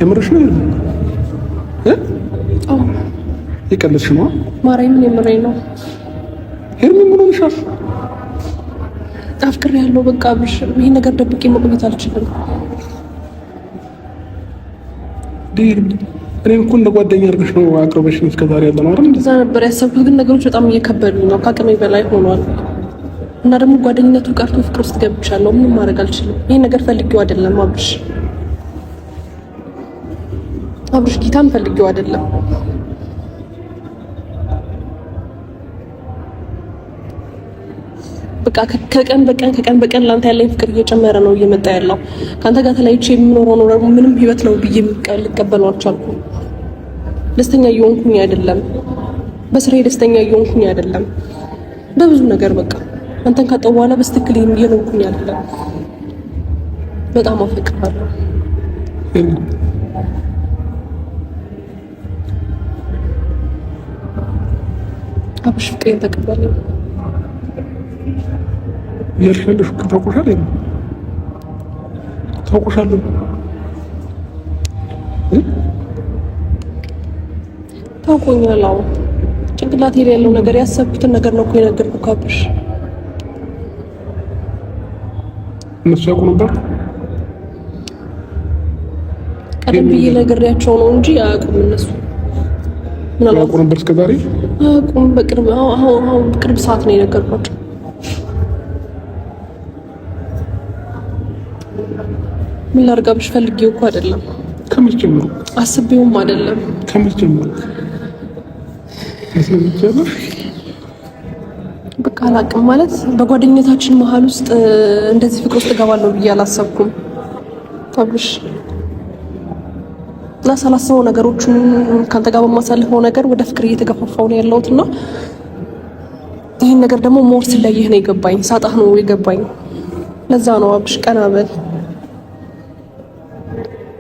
የምርሽ ነው? እ የቀለድሽ ነው? ማርያምን የምሬን ነው። ሄርሚ ምን ሆነሻል? አፍቅሬያለሁ። በቃ አብርሽ፣ ይሄን ነገር ደብቄ መቆየት አልችልም። እኔም እኮ እንደ ጓደኛ አድርገሽ ነው አቅርበሽኝ እስከዛሬ ያለ ነው አይደል? እንደዛ ነበር ያሰብኩት፣ ግን ነገሮች በጣም እየከበዱ ነው፣ ከአቅሜ በላይ ሆኗል። እና ደግሞ ጓደኝነቱ ቀርቶ ፍቅር ውስጥ ገብቻለሁ። ምንም ማድረግ አልችልም። ይሄን ነገር ፈልጌው አይደለም አብርሽ፣ አብርሽ ጌታን ፈልጌው አይደለም። በቃ ከቀን በቀን ከቀን በቀን ላንተ ያለኝ ፍቅር እየጨመረ ነው እየመጣ ያለው። ከአንተ ጋር ተለያይቼ የምኖረው ነው ደግሞ ምንም ህይወት ነው ብዬ ልቀበለው አልቻልኩም። ደስተኛ እየሆንኩኝ አይደለም። በስራዬ ደስተኛ እየሆንኩኝ አይደለም። በብዙ ነገር በቃ አንተን ካጣሁ በኋላ በስትክክል እየኖርኩኝ አይደለም። በጣም አፈቅርሃለሁ። አብርሽ ፍቅሬን ተቀበለኝ። እያልሽ ታውቆሻል፣ ታውቆሻል፣ ታውቆኛል። አዎ ጭንቅላቴ ላይ ያለው ነገር ያሰብኩትን ነገር ነው እኮ የነገርኩህ አብርሽ። እነሱ ያውቁ ነበር። ቀደም ብዬ ነግሬያቸው ነው እንጂ አያውቁም እነሱ። ያውቁ ነበር እስከ ዛሬ አያውቁም። በቅርብ አሁን ቅርብ ሰዓት ነው የነገርኳቸው። ምን ላድርግ አብርሽ፣ ፈልጌው እኮ አይደለም። ከመቼ ጀምሮ አስቤውም አይደለም። ከመቼ ጀምሮ በቃ አላውቅም። ማለት በጓደኝነታችን መሀል ውስጥ እንደዚህ ፍቅር ውስጥ እገባለሁ ብዬ አላሰብኩም አብርሽ። እና ሳላስበው ነገሮችን ከአንተ ጋር በማሳልፈው ነገር ወደ ፍቅር እየተገፋፋው ነው ያለሁት እና ይህን ነገር ደግሞ more ስለይህ ነው የገባኝ፣ ሳጣህ ነው የገባኝ። ለዛ ነው አብርሽ፣ ቀና በል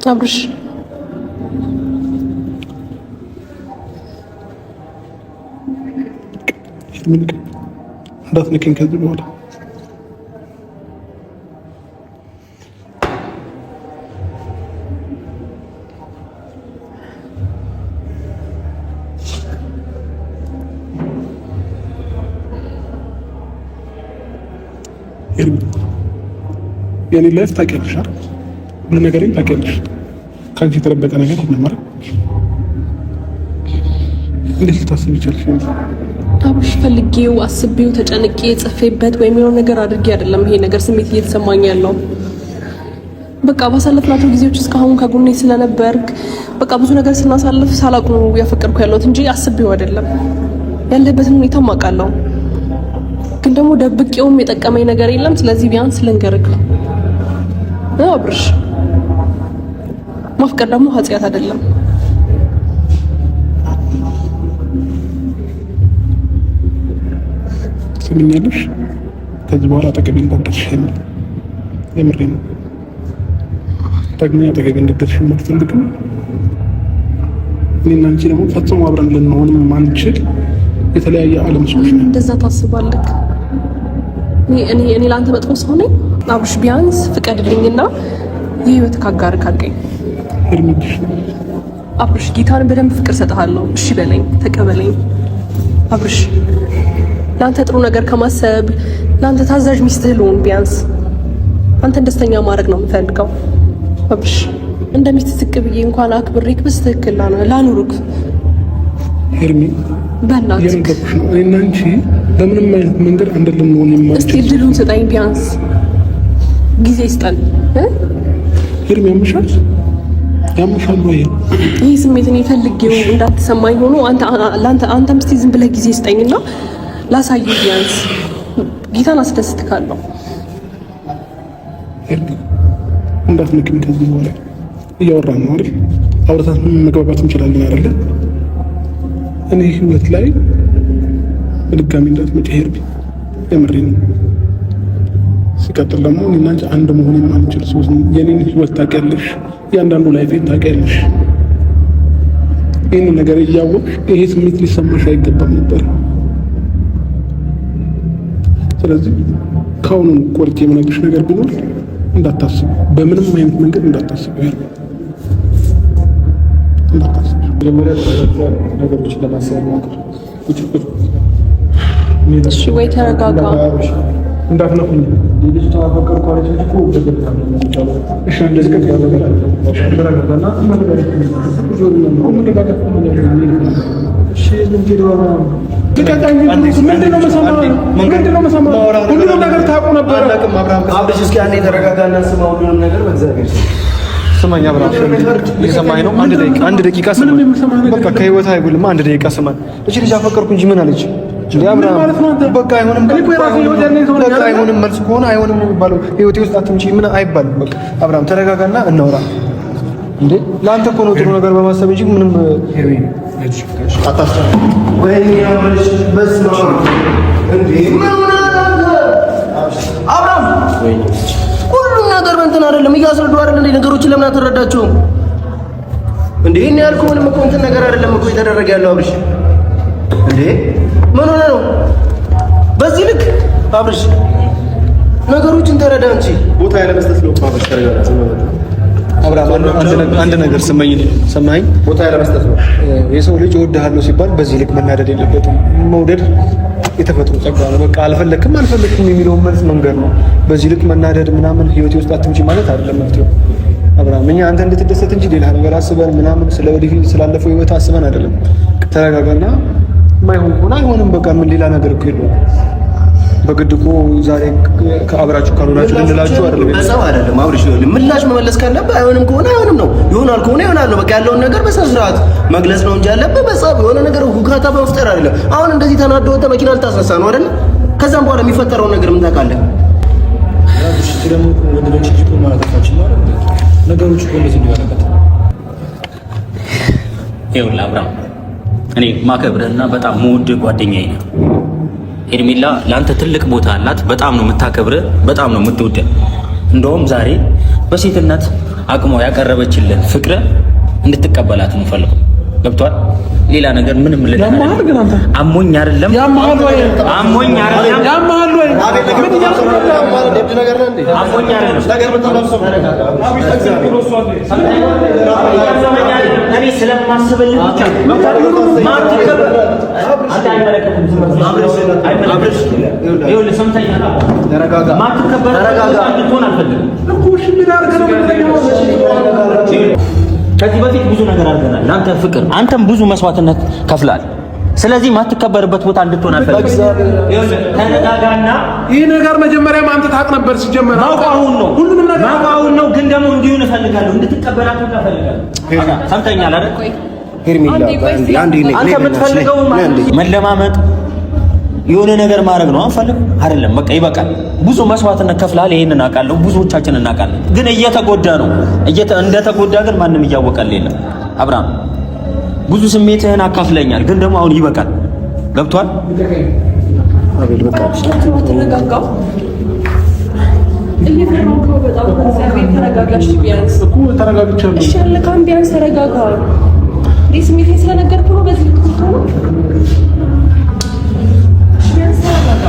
አብርሽ። እንዳትነኪኝ ከዚህ በኋላ የኔ life ታውቂያለሽ አይደል? ሁሉ ነገሬን ታውቂያለሽ። ከአንቺ የተደበቀ ነገር የለም አይደል? እንዴት ልታስቢ ይቻልሽ? አብርሽ ፈልጌው አስቤው ተጨንቄ ጽፌበት ወይም የሆነ ነገር አድርጌ አይደለም ይሄ ነገር ስሜት እየተሰማኝ ያለው። በቃ ባሳለፍናቸው ጊዜዎች እስካሁን ከጎኔ ስለነበርክ በቃ ብዙ ነገር ስናሳልፍ ሳላውቅ ነው ያፈቀርኩ ያለሁት እንጂ አስቤው አይደለም። ያለበትን ሁኔታ አውቃለሁ፣ ግን ደግሞ ደብቄውም የጠቀመኝ ነገር የለም። ስለዚህ ቢያንስ ልንገርክ ነው አብርሽ፣ ማፍቀር ደግሞ ኃጢአት አይደለም። ትሰሚኛለሽ? ከዚህ በኋላ አጠገቤ እንዳትደርሺ የምሬን ነው። ዳግመኛ አጠገቤ እንድትደርሺ አልፈልግም። እኔና አንቺ ደግሞ ፈጽሞ አብረን ልንሆን ማንችል የተለያየ ዓለም ሰዎች ነን። እንደዛ ታስባለህ? እኔ እኔ ለአንተ መጥፎ ሰው ነኝ አብርሽ? ቢያንስ ፍቀድልኝና የህይወት ካጋር ካገኝ አብርሽ፣ ጌታን በደንብ ፍቅር ሰጥሃለሁ። እሺ በለኝ፣ ተቀበለኝ አብርሽ። ለአንተ ጥሩ ነገር ከማሰብ ለአንተ ታዛዥ ሚስትህ ልሆን፣ ቢያንስ አንተን ደስተኛ ማድረግ ነው የምፈልገው አብርሽ። እንደ ሚስት ዝቅ ብዬ እንኳን አክብሬክ በስትክክል ላኑርክ ሄርሚ፣ በእናትህ እየነገርኩሽ ነው። እኔና አንቺ በምንም አይነት መንገድ አንድ ልንሆን የማንችል። እስቲ እድሉን ስጠኝ፣ ቢያንስ ጊዜ ይስጠን። ሄርሚ፣ ያምሻል ያምሻል ወይ? ይህ ስሜት እኔ ፈልጌው እንዳትሰማኝ ሆኖ አንተም እስቲ ዝም ብለህ ጊዜ ስጠኝና ላሳይህ፣ ቢያንስ ጌታን አስደስትካለሁ። ሄርሚ፣ እንዳትነኪኝ ከዚህ በኋላ። እያወራን ነው አይደል? አውርተን መግባባት እንችላለን አይደለ? እኔ ህይወት ላይ በድጋሚ እንዳትመጪ ሄርሚ፣ የምሬን ነው። ሲቀጥል ደግሞ እኔና አንቺ አንድ መሆን የማንችል ሰዎች ነን። የኔን ህይወት ታውቂያለሽ፣ እያንዳንዱ life ኤን ታውቂያለሽ። ይህንን ነገር እያወቅሽ ይሄ ስሜት ሊሰማሽ አይገባም ነበር። ስለዚህ ከአሁኑ ቆርጬ የምነግርሽ ነገር ቢኖር እንዳታስብ፣ በምንም አይነት መንገድ እንዳታስብ። እንዳታስብ። መጀመሪያ ነገሮችን ለማሰብ ሞክር። እሺ ወይ ተረጋጋ። እንዳትነኩኝ። ልጅቷ አፈቀርኩ አለች እንጂ እኮ እሺ፣ እንደዚህ ተረጋጋና ሁሉንም ነገር ታውቁ ነበረ። አብርሽ እስኪ አንዴ ተረጋጋና ስማ ሁሉንም ነገር በእግዚአብሔር ስማኝ አብርሃም፣ እየሰማኸኝ ነው? አንድ ደቂቃ ስማኝ። በቃ ከህይወት አይጎልም። አንድ ደቂቃ ስማኝ። እቺ ልጅ አፈቀርኩ እንጂ ምን አለች? በቃ አይሆንም፣ በቃ አይሆንም። መልስ ከሆነ አይሆንም ነው የሚባለው። ህይወቴ ውስጥ አትምጪ ምን አይባልም። በቃ አብርሃም ተረጋጋና እናውራ። እንዴ ለአንተ እኮ ነው ጥሩ ነገር በማሰብ እንጂ ምንም አብርሃም ሁሉም ነገር በእንትን አይደለም፣ እያስረዱ አይደል እንዴ? ነገሮችን ለምን አትረዳቸውም እንዴ? ይሄን ያልኩህ ምንም እኮ እንትን ነገር አይደለም እኮ እየተደረገ ያለው አብርሽ። እንዴ ምን ሆነ ነው በዚህ ልክ አብርሽ? ነገሮችን ተረዳ እንጂ ቦታ ያለመስጠት ነው። አብርሽ ተረጋጋ። አብርሃም አንድ ነገር ስማኝ፣ ሰማኸኝ? ቦታ ያለመስጠት ነው። የሰው ልጅ እወድሃለሁ ሲባል በዚህ ልክ መናደድ የለበትም። መውደድ የተፈጥሮ ጸጋ ነው። በቃ አልፈለክም አልፈለክም የሚለውን መልስ መንገድ ነው። በዚህ ልክ መናደድ ምናምን ህይወቴ ውስጥ አትምጪ ማለት አይደለም መፍትሄው። አብርሃም እኛ አንተ እንድትደሰት እንጂ ሌላ ነገር አስበን ምናምን ስለ ወደፊት ስላለፈው ህይወት አስበን አይደለም። ተረጋጋና የማይሆን ከሆነ አይሆንም። በቃ ምን ሌላ ነገር እኮ የለውም። በግድ እኮ ዛሬ ከአብራችሁ ካልሆናችሁ ልንላችሁ አይደለም። በጸብ አይደለም አብርሽ፣ ይኸውልህ ምላሽ መመለስ ካለብህ አይሆንም ከሆነ አይሆንም ነው፣ ይሆናል ከሆነ ይሆናል ነው። በቃ ያለውን ነገር በስነ ስርዓት መግለጽ ነው እንጂ ያለብህ በጸብ የሆነ ነገር ሁካታ በመፍጠር አይደለም። አሁን እንደዚህ ተናዶ ወጥተህ መኪና ልታስነሳ ነው አይደለ? ከዛም በኋላ የሚፈጠረውን ነገር ምን ታውቃለህ? ነገሮች እኮ እንደዚህ እንዲሆነበት ይኸውልህ አብርሃም፣ እኔ ማከብርህና በጣም የምወድህ ጓደኛዬ ነህ። ሄርሜላ ለአንተ ትልቅ ቦታ አላት። በጣም ነው የምታከብርህ፣ በጣም ነው የምትወድህ። እንደውም ዛሬ በሴትነት አቅሟ ያቀረበችልን ፍቅር እንድትቀበላት ነው ፈልገው። ገብቷል? ሌላ ነገር ምንም ልልህ ያመሃል ግን አንተ አሞኝ አይደለም፣ ያመሃል ወይ? አሞኝ አይደለም፣ ያመሃል ወይ? ምን እያልክ ነው? አሞኝ አይደለም። እኔ ስለማስብልህ ብቻ ከዚህ በፊት ብዙ ነገር አድርገናል። ለአንተ ፍቅር አንተም ብዙ መስዋዕትነት ከፍላል። ስለዚህ ማትከበርበት ቦታ እንድትሆን አልፈልግም። ተረጋጋና ይህ ነገር መጀመሪያም አንተ ታውቅ ነበር። ሲጀመር ማውቀው አሁን ነው ሁሉንም ነገር ማውቀው አሁን ነው፣ ግን ደግሞ እንዲሁን እፈልጋለሁ፣ እንድትቀበላት ሁላ እፈልጋለሁ። ሰምተኛል አይደል? ሄርሜላ አንተ የምትፈልገው መለማመጥ የሆነ ነገር ማድረግ ነው። አንፈልግ አይደለም፣ በቃ ይበቃል። ብዙ መስዋዕትነት ከፍለሃል፣ ይሄንን አውቃለሁ፣ ብዙዎቻችን እናውቃለን። ግን እየተጎዳ ነው፣ እንደተጎዳ ግን ማንም እያወቀልህ የለም። አብርሃም ብዙ ስሜትህን አካፍለኛል፣ ግን ደግሞ አሁን ይበቃል። ገብቷል? አቤል በቃ ተረጋጋው። እየፈራሁ ነው በጣም እግዚአብሔር። ተረጋጋ እሺ፣ ቢያንስ እኮ ተረጋግቻለሁ። እሺ አለካም፣ ቢያንስ ተረጋጋ። እንዴ ስሜቴን ስለነገርኩህ ነው በዚህ ልክ የምትሆነው? እሺ ቢያንስ ተረጋጋ።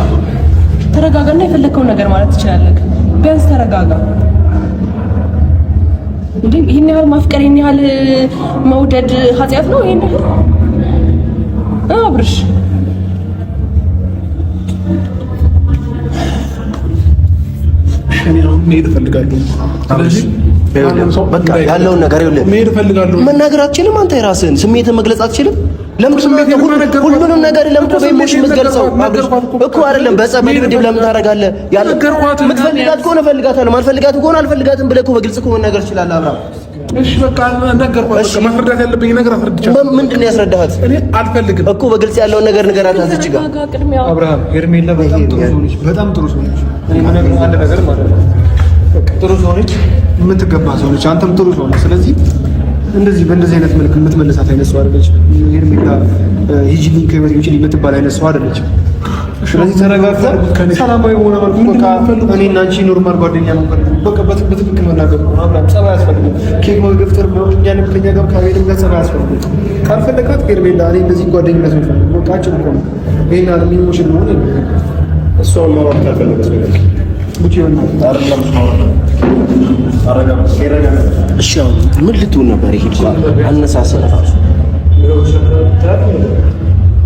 ተረጋጋና የፈለግከውን ነገር ማለት ትችላለህ። ቢያንስ ተረጋጋ። እንዴ ይሄን ያህል ማፍቀር ይሄን ያህል መውደድ ኃጢአት ነው? ይሄን ያህል አብርሽ እኔ አሁን መሄድ እፈልጋለሁ። ስለዚህ ማንም ሰው በቃ ያለውን ነገር ይኸውልህ መሄድ እፈልጋለሁ። መናገር አትችልም። አንተ የራስህን ስሜትን መግለጽ አትችልም። ለምን ስሜቴን ነገርኳት። ሁሉንም ነገር ለምን በ emotion የምትገልጸው? ነገርኳት እኮ። እኮ አይደለም በጸብ በድብድብ ለምን ታደርጋለህ? ያለ ነገርኳት። የምትፈልጋት ከሆነ እፈልጋታለሁ፣ ማልፈልጋት ከሆነ አልፈልጋትም ብለህ እኮ በግልጽ እኮ መናገር ትችላለህ። አብርሃም እሺ በቃ ነገርኳት። በቃ ማስረዳት ያለብኝ ነገር አስረድቻለሁ። ምንድን ነው ያስረዳሃት? እኔ አልፈልግም እኮ በግልጽ ያለውን ነገር ንገራት። እዚች ጋር ተረጋጋ ቅድሚያ አብርሃም ሄርሜላ በጣም ጥሩ ሰው ነች። በጣም ጥሩ ሰው ነች። እኔ የምነግርህ አንድ ነገር ማለት ነው፣ በቃ ጥሩ ሰው ነች፣ የምትገባ ሰው ነች። አንተም ጥሩ ሰው ነህ። ስለዚህ እንደዚህ በእንደዚህ አይነት መልክ የምትመልሳት አይነት ሰው አይደለች። ሄርሜላ ሂጂልኝ ከህይወቴ ውጪ የምትባል አይነት ሰው አይደለች። ስለዚህ ተረጋግተህ ሰላማዊ በሆነ መልኩ በቃ እኔ እና አንቺ normal ጓደኛ ነው። በቃ በትክክል መናገር ነው። አብርሃም ጸባይ አያስፈልግም። ኬክ መገፍተር እኛንም ከእኛ ጋር ከአቤልም ጋር ጸባይ አያስፈልግም። ካልፈለካት ሄርሜላ እኔ እንደዚህ ጓደኝነት ነው የምፈልገው። በቃ አጭር እኮ ነው። ይሄን አለም emotion መሆን የለበትም። እሷን ማውራት ካልፈለገች ውጪ ይሆናል አይደለም ማውራት እሺ አሁን ምን ልትሆን ነበር? ይሄ አነሳሰብ ራሱ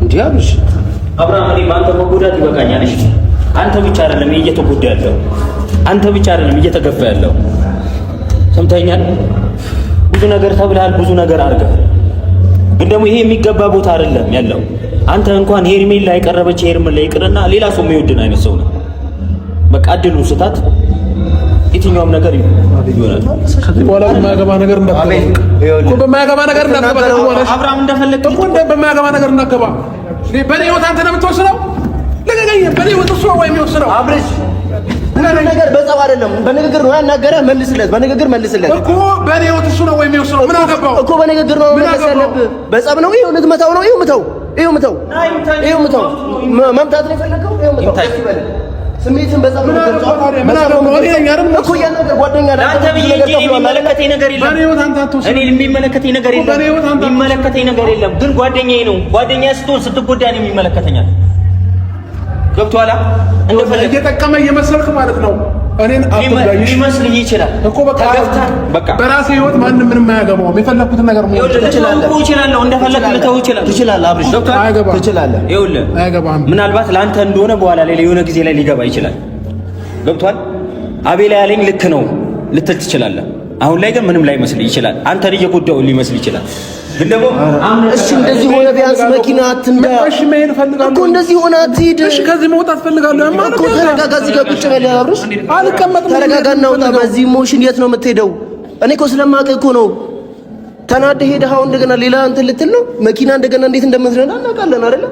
እንዴ አብርሽ፣ አብርሃም እኔ በአንተ መጎዳት ይበቃኛል። እሺ አንተ ብቻ አይደለም እየተጎዳ ያለው፣ አንተ ብቻ አይደለም እየተገፋ ያለው። ሰምተኛል። ብዙ ነገር ተብለሃል፣ ብዙ ነገር አድርገሃል። ግን ደግሞ ይሄ የሚገባ ቦታ አይደለም ያለው። አንተ እንኳን ሄርሜላ የቀረበች ሄርሜላ ይቅርና ሌላ ሰው የሚወድን አይነት ሰው ነው። በቃ እድሉን ስታት የትኛውም ነገር ይሆናል። ከዚህ በኋላ በማያገባ ነገር እንዳትገባ እኮ በማያገባ ነገር እንዳትገባ። አብርሃም እንደፈለግ እኮ በማያገባ ነገር እንዳትገባ። በእኔ ህይወት አንተ ነው የምትወስነው። ልቀቀኝ። በእኔ ህይወት እሱ ነው የሚወስነው። አብርሽ ሁሉም ነገር በጸብ አይደለም፣ በንግግር ነው ያናገረህ። መልስለት፣ በንግግር መልስለት እኮ በእኔ ህይወት እሱ ነው የሚወስነው። ምን አገባው እኮ በንግግር ነው መመለስ ያለብህ። በጸብ ነው ይኸው፣ ልትመታው ነው። ይኸው ምታው፣ ይኸው ምታው፣ ይኸው ምታው። መምታት ነው የፈለገው። ይኸው ምታው። ስሜትን በጸብ ነው እኮ እያናገር ጓደኛ ለአንተ ብዬ እንጂ የሚመለከተኝ ነገር የለም። እኔ የሚመለከተኝ ነገር የለም። የሚመለከተኝ ነገር የለም። ግን ጓደኛዬ ነው። ጓደኛ ስትሆን ስትጎዳ እኔም ይመለከተኛል። ገብቶሃል? እንደፈለግ እየጠቀመ እየመሰልክ ማለት ነው። እኔን አትጉዳኝ። ሊመስልህ ይችላል እኮ በቃ በቃ በራሴ ህይወት ማንም ምንም አያገባውም። የፈለኩትን ነገር መሆን እችላለሁ። እንደፈለክ ልተው እችላለሁ። ትችላለህ፣ አብርሽ ትችላለህ። ይኸውልህ አያገባህም። ምናልባት ለአንተ እንደሆነ በኋላ ላይ የሆነ ጊዜ ላይ ሊገባ ይችላል። ገብቶሃል? አቤላ ያለኝ ልክ ነው ልትል ትችላለህ። አሁን ላይ ግን ምንም ላይመስልህ ይችላል። አንተን እየጎዳው ሊመስል ይችላል። ግን ደግሞ እሺ እንደዚህ ሆነ ቢያንስ መኪና አትንዳ። እሺ መሄድ እፈልጋለሁ እኮ እንደዚህ ሆነ አትሂድ። እሺ ከዚህ መውጣት እፈልጋለሁ እኮ ተረጋጋ። እዚህ ጋር ቁጭ በል አብርሽ። አልቀመጥም። ተረጋጋና ውጣ። በዚህ emotion የት ነው የምትሄደው? እኔ እኮ ስለማውቅህ እኮ ነው። ተናደህ ሄደህ አሁን እንደገና ሌላ እንትን ልትል ነው። መኪና እንደገና እንዴት እንደምትነዳ እናውቃለን አይደለ?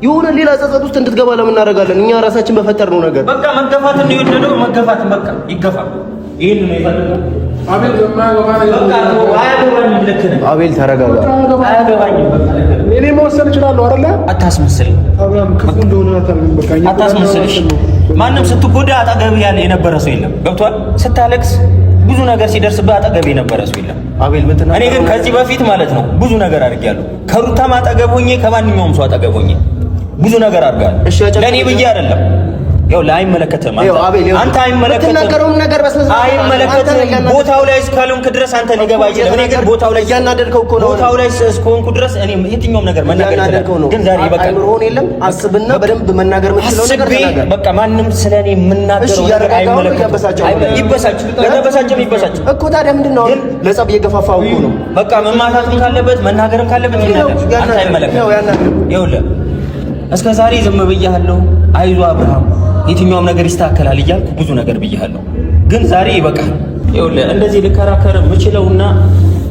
የሆነ ሌላ ጸጸት ውስጥ እንድትገባ ለምን እናደርጋለን? እኛ ራሳችን በፈጠርነው ነገር በቃ መገፋት ነው የወደደው። መገፋት በቃ ይገፋ። ይሄን ነው የፈለገው። አቤል ተረጋጋ። እኔ መወሰን እችላለሁ አይደለ? አታስመስል፣ አታስመስልሽ። ማንም ስትጎዳ አጠገብህ ያለ የነበረ ሰው የለም። ገብቶሃል? ስታለቅስ ብዙ ነገር ሲደርስብህ አጠገብህ የነበረ ሰው የለም። አቤል እኔ ግን ከዚህ በፊት ማለት ነው ብዙ ነገር አድርጌያለሁ። ከሩታም አጠገብ ሆኜ ከማንኛውም ሰው አጠገብ ሆኜ ብዙ ነገር አድርጋለሁ። ለእኔ ብዬ አይደለም ያው አይመለከትህም። አንተ አይመለከትህም። ነገር አይመለከትህም። ቦታው ላይ እስካልሆንክ ድረስ አንተ ሊገባ አይችልም። እኔ ግን ቦታው ላይ እያናደድከው እኮ ነው። ቦታው ላይ እስከሆንኩ ድረስ እኔ የትኛውም ነገር መናገር እችላለሁ። ግን ዛሬ ይበቃል። አይምሮህን የለም አስብና በደንብ መናገር የምትችለው ነገር ተናገር። በቃ ማንም ስለኔ የምናገረው ነገር አይመለከትም። ይበሳጭ፣ ለተበሳጨም ይበሳጭ እኮ። ታዲያ ምንድን ነው ለጸብ እየገፋፋው እኮ ነው። በቃ መማታትም ካለበት መናገርም ካለበት ይናገር። አንተ አይመለከትም። ይኸውልህ እስከ ዛሬ ዝም ብያለሁ። አይዞህ አብርሃም የትኛውም ነገር ይስተካከላል እያልኩ ብዙ ነገር ብያለሁ። ግን ዛሬ ይበቃል። ይኸውልህ እንደዚህ ልከራከር የምችለውና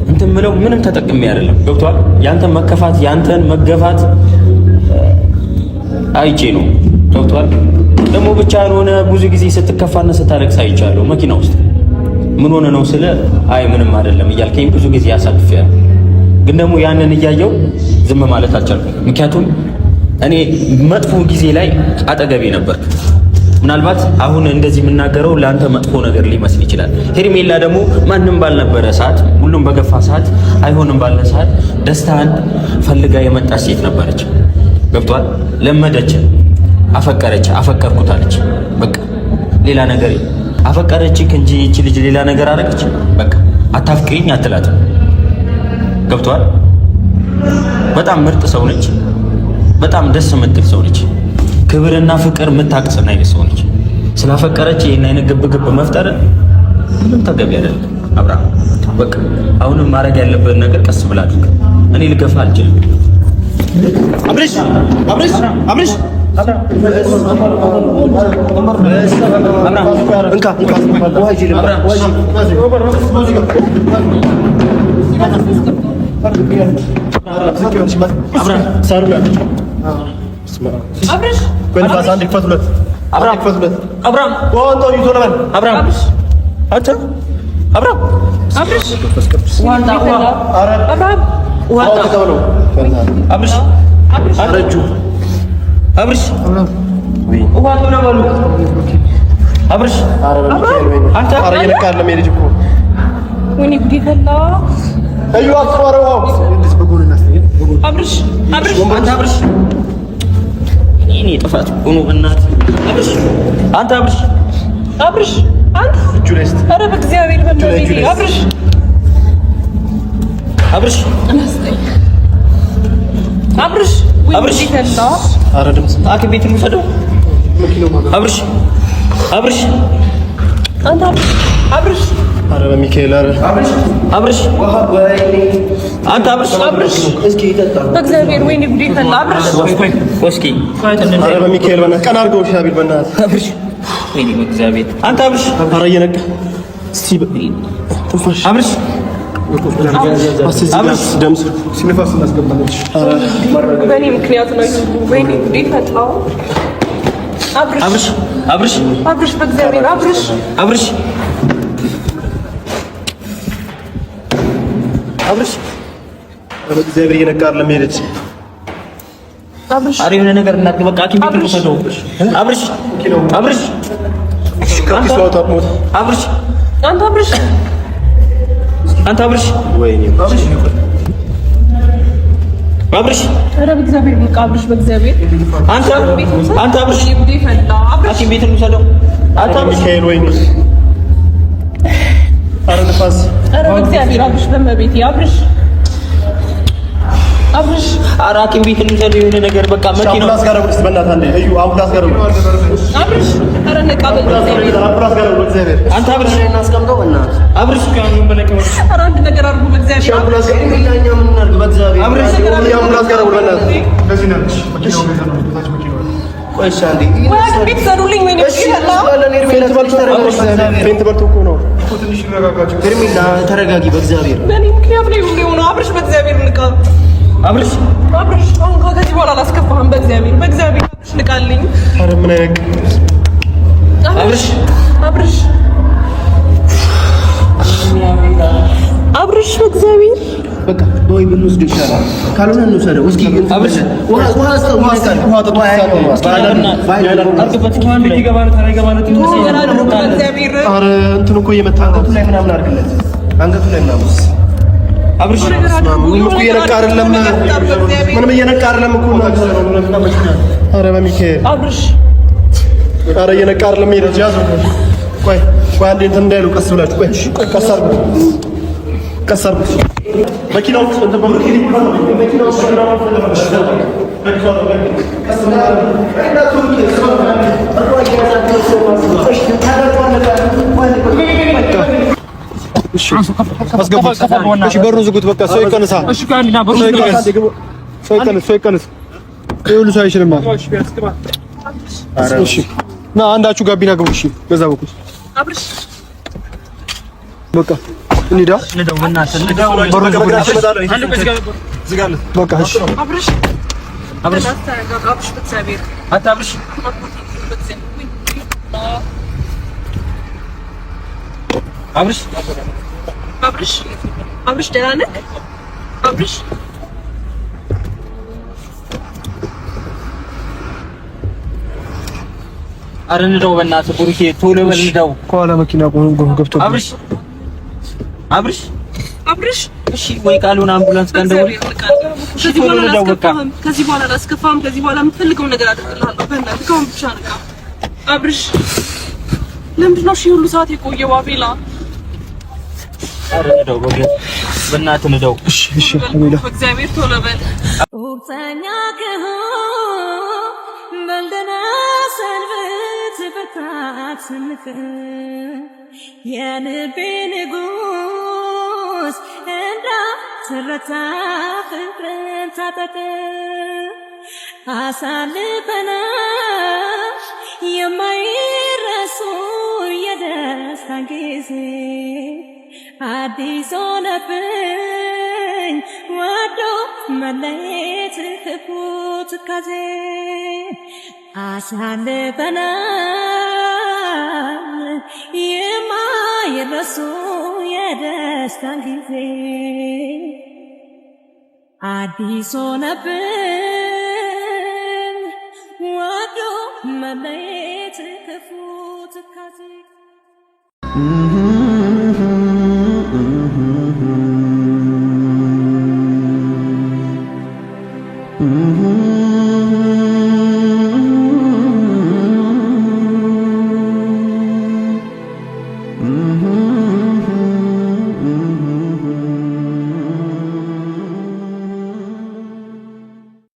እንትን ምለው ምንም ተጠቅሜ አይደለም። ገብቶሃል? ያንተን መከፋት ያንተን መገፋት አይቼ ነው። ገብቶሃል? ደግሞ ብቻህን ሆነ ብዙ ጊዜ ስትከፋና ስታለቅስ አይቻለሁ። መኪና ውስጥ ምን ሆነ ነው ስለ አይ ምንም አይደለም እያልከኝ ብዙ ጊዜ አሳልፌያለሁ። ግን ደግሞ ያንን እያየው ዝም ማለት አልቻልኩም። ምክንያቱም እኔ መጥፎ ጊዜ ላይ አጠገቤ ነበርክ። ምናልባት አሁን እንደዚህ የምናገረው ለአንተ መጥፎ ነገር ሊመስል ይችላል። ሄርሜላ ደግሞ ማንም ባልነበረ ሰዓት፣ ሁሉም በገፋ ሰዓት፣ አይሆንም ባለ ሰዓት ደስታህን ፈልጋ የመጣች ሴት ነበረች። ገብቷል። ለመደች፣ አፈቀረች፣ አፈቀርኩት አለች። በቃ ሌላ ነገር አፈቀረች እንጂ ይቺ ልጅ ሌላ ነገር አደረገች። በቃ አታፍቅሪኝ አትላትም። ገብቷል። በጣም ምርጥ ሰው ነች። በጣም ደስ የምትል ሰው ነች። ክብርና ፍቅር የምታቅጽን አይነት ሰው ነች። ስላፈቀረች ይሄን አይነት ግብ ግብ መፍጠር ምንም ተገቢ አይደለም። አብርሃም በቃ አሁንም ማድረግ ያለብህን ነገር ቀስ ብለህ አድርግ። እኔ ልገፋ አልችልም። አብርሽ አብርሽ አብርሽ እንካ እንካ ውሃ ይዤ ልምጣ። ወይኔ ጉዴ ፈላ። አብርሽ አብርሽ አብርሽ እኔ ጥፋት ሆኖ በእናትህ አብርሽ፣ አንተ አብርሽ አብርሽ አንተ እጁ ላይ እስኪ። ኧረ በእግዚአብሔር በእመቤቴ አብርሽ አብርሽ አብርሽ አብርሽ ኧረ ድምፅ ሐኪም ቤት እንውሰደው። አብርሽ አብርሽ አንተ አብርሽ አብርሽ ኧረ በሚካኤል ኧረ አብርሽ አንተ አብርሽ አብርሽ እስኪ ይጠጣ። በእግዚአብሔር ወይኔ ጉዴ ፈላ። አብርሽ እስኪ ኧረ በሚካኤል በእናትህ ቀና አድርገው አቤል በእናትህ አብርሽ ወይኔ በእግዚአብሔር አንተ አብርሽ ኧረ እየነቃ እስኪ ትንፋሽ አብርሽ አብርሽ ደም ስር ሲነፋስ እናስገባለች። በእኔ ምክንያት ነው ይሄ ሁሉ። ወይኔ ጉዴ ፈላ። አብርሽ አብርሽ አብርሽ አብርሽ በእግዚአብሔር አብርሽ አብርሽ አብርሽ በእግዚአብሔር እየነቃ አይደለም ሄደች። አብርሽ ኧረ የሆነ ነገር እናድርግ። በቃ ሐኪም ቤት እንውሰደው። አብርሽ አብርሽ ከኪሱ አውጣ ሞት። አብርሽ አንተ አብርሽ አንተ አብርሽ ወይኔ አብርሽ ኧረ በእግዚአብሔር በቃ አብርሽ በእግዚአብሔር አንተ አንተ አብርሽ ወይኔ ጉዴ ፈላ። አብርሽ ሐኪም ቤት እንውሰደው። አንተ አብርሽ ሚካኤል ወይኔ ኧረ ንፋስ ኧረ በእግዚአብሔር አብርሽ በእመቤቴ አብርሽ አብርሽ ኧረ ሐኪም ቤት እንውሰደው። የሆነ ነገር በቃ መኪናው አምቡላንስ ጋር ደውል እስኪ በእናትህ አንዴ እዩ አምቡላንስ ጋር ደውል አብርሽ ኧረ ነቃ በል በእግዚአብሔር አምቡላንስ ጋር ደውል በእግዚአብሔር አንተ አብርሽ እናስቀምጠው በእናትህ አብርሽ ኧረ አንድ ነገር አድርጉ በእግዚአብሔር አምቡላንስ ጋር እኛ ምን እናድርግ በእግዚአብሔር አብርሽ አምቡላንስ ጋር ደውል በእናትህ እንደዚህ ነው ያለች። መኪናው ጋር ነው፣ በታች መኪናው አለ። ቆይ እሺ አንዴ ወይ ሐኪም ቤት ሰሩልኝ። ወይኔ ጉዴ ፈላ። faint በልቶ እኮ ነው እኮ ትንሽ ይረጋጋቸው። ሄርሜላ ተረጋጊ በእግዚአብሔር በእኔ ምክንያት ነው ይሄ ሁሉ የሆነው። አብርሽ በእግዚአብሔር ንቃ። አብርሽ አብርሽ አሁን ከዚህ በኋላ አላስከፋህም። በእግዚአብሔር በእግዚአብሔር አብርሽ ንቃልኝ። ኧረ ምን አይነት አብርሽ አብርሽ አብርሽ በእግዚአብሔር በቃ ወይ ብንወስደው ይሻላል። ካልሆነ እንውሰደው እስኪ አብርሽ ውሃ ውሃ ስጠው ውሃ ስጠው ውሃ ጠጡ አድርግበት ነገር አድርጉ በእግዚአብሔር ኧረ እንትን እኮ እየመታ አንገቱ ላይ ምናምን አድርግለት አንገቱ ላይ ምናምን አብርሽ ነገር አድርጉ። ምንም እኮ እየነቃ አይደለም። ምንም እየነቃ አይደለም እኮ ኧረ በሚካኤል አብርሽ ኧረ እየነቃ አይደለም ሄደች ያዙ ቆይ ቆይ አንዴ እንትን እንዳይሉ ቀስ ብላችሁ ቆይ ቆይ ቀስ አድርጉት ቀስ አድርጉት መኪናው ውስጥ እንትን በሉ መኪናው ውስጥ አስገቡት። እሺ በሩን ዝጉት። በቃ ሰው ይቀንሳ፣ ሰው ይቀንስ፣ ሰው ይቀንስ፣ ሰው ይቀንስ። ይሄ ሁሉ ሰው አይችልም። እሺ ና አንዳችሁ ጋቢና ግቡ። እሺ በዛ በኩል አብርሽ በቃ እንሂዳ። በሩን ዝጉት። በቃ እሺ አብርሽ አብርሽ ተረጋጋ። አብርሽ በእግዚአብሔር አንተ አብርሽ አብርሽ አብርሽ አብርሽ ደህና ነህ? አብርሽ ኧረ ንዳው በእናትህ ቡሩኬ ቶሎ በል ንዳው። ከኋላ መኪና ገብቶ አብርሽ አብርሽ አብርሽ እሺ ወይ ቃሉን አምቡላንስ ጋር እንደውል። ከዚህ በኋላ አላስከፋህም። ከዚህ በኋላ አላስከፋህም። ከዚህ በኋላ የምትፈልገውን ነገር አደርግልሃለሁ። በእናትህ ከአሁን ብቻ ንቃ አብርሽ። ለምንድን ነው እሺ ሁሉ ሰዓት የቆየው አቤላ? ኧረ ንዳው በእናትህ ንዳው። እሺ እሺ አቤላ በእግዚአብሔር ቶሎ በል። የልቤ ንጉስ እንዳትረታ ፍቅርን ታጠቅ አሳልፈናል የማይረሱ የደስታን ጊዜ አዲስ ሆነብኝ ወዶ መለየት ክፉ ትካዜ አሳልፈናል የማይረሱ የደስታን ጊዜ አዲስ ሆነብን ወዶ መለየት ክፉ